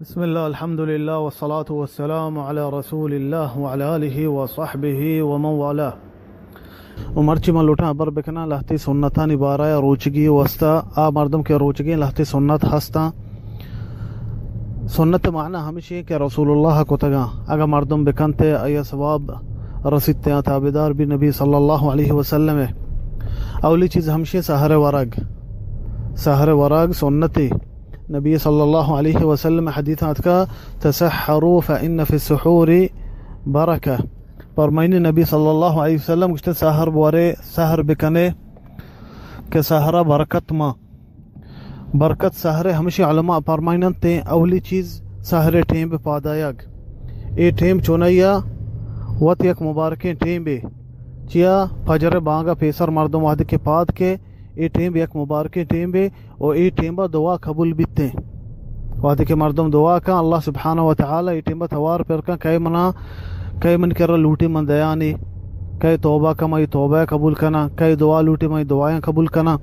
بسم اللہ، الحمدللہ، والصلاة والسلام علی رسول اللہ وعلی آلہ وصحبہ ومن والاه۔ و مرچی من لوٹاں ہبر بکناں لہتے سنتانی بارہ ءَ روچگی واسطہ، آ مردم کہ روچگیں لہتے سنت ہستاں۔ سنت معنی ہمشی کہ رسول اللہ کتگاں، اگاں مردم بکنتے آئی ءَ ثواب رسیت، آ تابعدار بی نبی صلی اللہ علیہ وسلم ءِ۔ اولی چیز ہمشی سحر ورگ، سحر ورگ سنتے۔ نبی صلی اللہ علیہ وسلم حدیث اتکا، تسحروا فإن في السحور برکہ۔ فرمائنی نبی صلی اللہ علیہ وسلم گوشتے، سحر بورے، سحر بکنے کہ سحرا برکت ما۔ برکت سحر ہمشی علماء فرمائننت، اولی چیز سحر ٹیم پادایگ۔ اے ٹیم چونیا وت یک مبارکیں ٹیم بے۔ چیا؟ فجر بانگا پیسر مردم وہدے کہ پاد کے، اے ٹیم یک مبارکیں ٹیم بے۔ و اے ٹیمبا دعا قبول بیتیں۔ وہدے کہ مردم دعا کن، اللہ سبحانہ و تعالی اے ٹیمبا توار پر کن، کئے منا، کئے من کرا لوٹی من دیانی، کئے توبہ کن من توبہ قبول کناں، کئے دعا لوٹی من دعایاں قبول کناں۔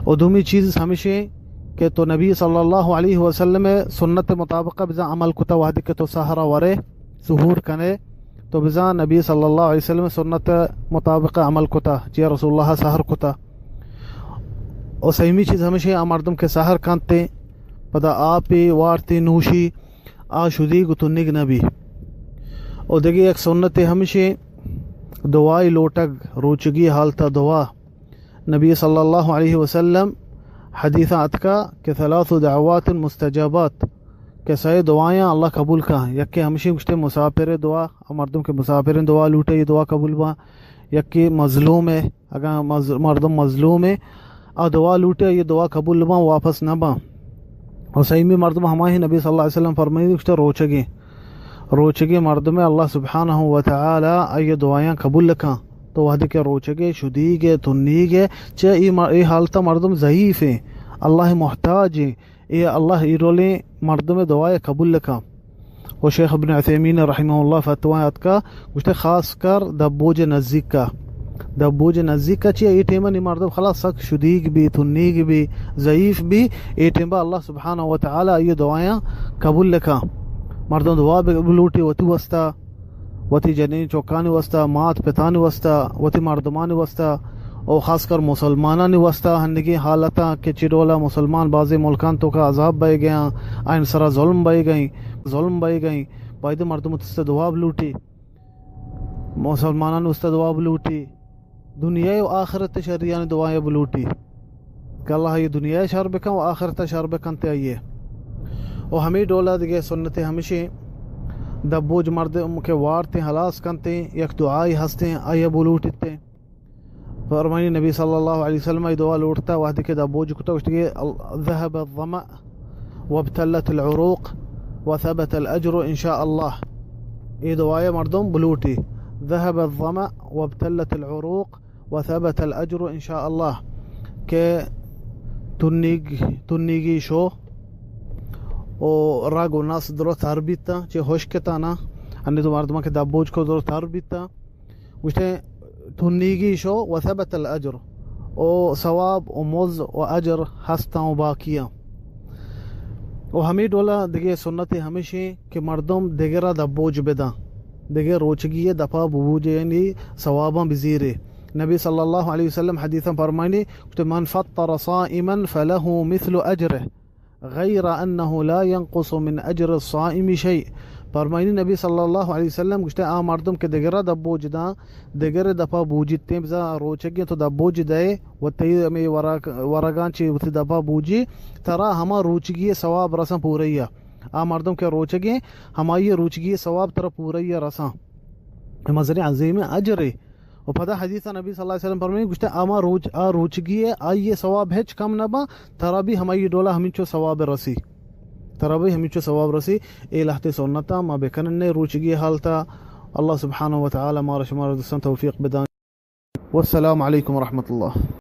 و دومی چیز ہمشی کہ تو نبی صلی اللہ علیہ وسلم سنت مطابق بزاں عمل کتا، وہدے کہ تو سحرا ورے، سحور کنے، تو بزاں نبی صلی اللہ علیہ وسلم سنت مطابق عمل کتا، چیا رسول اللہ سحر کتا۔ و سیمی چیز ہمشی آ مردم کہ سحر کنتے، پدا آپی وارتی نوشی، آ شدیگ و تنیگ نبی۔ و دگہ یک سنت ہمشی دعائی لوٹگ، روچگی حالتا دعا۔ نبی صلی اللہ علیہ وسلم حدیث اتکا کہ ثلاث دعوات مستجابات، کہ سئے دعایاں اللہ قبول کن۔ یکے ہمشی گوشتے مسافر دعا، آ مردم کہ مسافریں دعا لوٹے، یہ دعا قبول باں۔ یکے مظلوم ہے، اگاں مظ-، مردم مظلوم ہے، آ دعا لوٹے، یہ دعا قبول باں، واپس نہ باں۔ و سیمی مردم ہماہی نبی صلی اللہ علیہ وسلم فرمائیت، گوشتے روچگیں، روچگیں مردم اللہ سبحانہ و تعالی آئی دعایاں قبول کن۔ تو وہدے کہ روچگے، شدیگے، تنیگے، چہ ای م-، ای حالتا مردم ضعیف ہیں، اللہ محتاج ہیں، اے اللہ ای رولیں مردم دعای قبول کن۔ و شیخ ابن عثیمین رحمہ اللہ فتوی اتکا، گوشتے خاص کر دبوج نزیکا۔ دبوج نزیکا چیا؟ اے ٹیمبا نی مردم خلاص سک شدیگ بی، تنیگ بی، ضعیف بی، اے ٹیمبا اللہ سبحانہ و تعالی آئی دعایاں قبول کن۔ مردم دعا بہ-، بلوٹی وتی واسطہ، وتی جنین چکانی واسطہ، مات پتانی واسطہ، وتی مردمانی واسطہ، و خاص کر مسلمانانی واسطہ ہنگیں حالتاں کہ چی ڈولا مسلمان بازیں ملکان توکا عذاب بئیگیاں، آئین سرا ظلم بئیگئیں، ظلم بئیگئیں، بایدے مردم وتی واسطہ دعا بلوٹی، مسلمانانی واسطہ دعا بلوٹی، دنیا و آخرت شریانی دعایاں بلوٹی کہ اللہ یہ دنیا شر بکن و آخرت شر بکنتے آئیے۔ و ہمے ڈولا دگہ سنت ہمشی دبوج مردم کہ وارتیں ہلاس کنتیں، یک دعائی ہستیں، آئیے بلوٹیتیں۔ فرمانی نبی صلی اللہ علیہ وسلم ای دعا لوٹتا، وہدے کہ دبوج کتا، گوشتگی، ال-، ذهب الظمأ وابتلت العروق وثبت الأجر إن شاء الله۔ اے دعای مردم بلوٹی، ذهب الظمأ وابتلت العروق وثبت الأجر إن شاء الله، کہ تنیگ، تنیگی شو و رگ و نس درو تر بیتا، چہ ہشکتانا، انی تو مردمان کہ دبوج کو درو تر بیتا۔ گوشتے، تنیگی شو وثبت الأجر، او ثواب و مز و اجر ہستاں و باقیاں۔ و ہمے ڈولا دگہ سنت ہمشیں کہ مردم دگرا دبوج بداں، دگہ روچگی دپا ببوجے، یعنی ثواباں بزیرے۔ نبی صلی اللہ علیہ وسلم حدیثاں فرمائنی، گوشتے، من فطر صائما فله مثل أجره غير أنه لا ينقص من أجر الصائم شيء۔ فرمائنی نبی صلی اللہ علیہ وسلم گوشتے، آ مردم کہ دگرا دبوج داں، دگر دپا بوجیتیں، بزاں روچگیں تو دبوج دئے و تئی ہمے ورگ-، ورگاں چہ وتی دپا بوجی، ترا ہما روچگی ثواب رساں پوریا۔ آ مردم کہ روچگیں، ہمائی روچگی ثواب ترا پوریا رساں۔ مزنیں عظیمیں اجرے۔ و پدا حدیث نبی صلی اللہ علیہ وسلم فرمائنی، گوشتے، ہما روچ، آ روچگی آئی ثواب ہچ کم نہ باں، ترا بھی ہمائی ڈولا ہمینچو ثواب رسی۔ ترا بھی ہمینچو ثواب رسی۔ اے لہتے سنتا ما بکنن روچگی حالتا۔ اللہ سبحانہ و تعالی مارا شمارا درستاں توفیق بدان۔ والسلام علیکم ورحمۃ اللہ۔